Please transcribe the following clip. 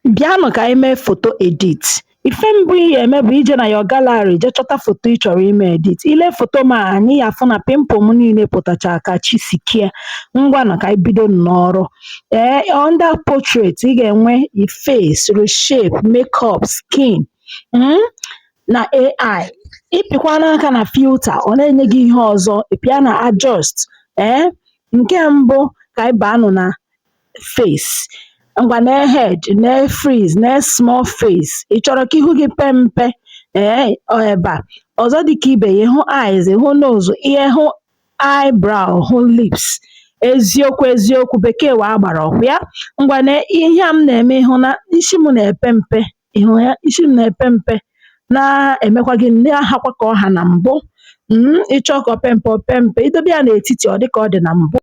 Bịanụ ka anyị mee foto edit. Ife mbụ ị ga-eme bụ ije na your gallery jee chọta foto ị chọrọ ime edit. Ile foto m a, anyị ya afụ na pimple m niile pụtacha ka chi si kie. Ngwanụ, ka anyị bido n'ọrụ. Ee, under portrait ị ga-enwe face, reshape, makeup, skin, na AI. Ịpịkwa n'aka na filter, ọ na-enye gị ihe ọzọ. Ị pịa na adjust. Ee, nke mbụ, ka anyị baanụ na face. Ngwa, nee head, nee freeze, nee small face. Ị chọrọ ka ihu gị pee mpe? Ee, ọ ebe a. Ọzọ dịka ibe ya, ịhụ eyes, hụ nose, ihe hụ eyebrow, hụ lips. Eziokwu eziokwu, bekee wee agbara ọkwa ya. Ngwa, nee ihe a m na-eme. Ịhụ na isi m na-epe mpe? Ịhụ ya? Isi m na-epe mpe, na-emekwa gị na-ahakwa ka ọha na mbụ. Ịchọọ ka ọ pee mpe, ọ pee mpe. Idobe ya n'etiti, ọ dị ka ọ dị na mbụ.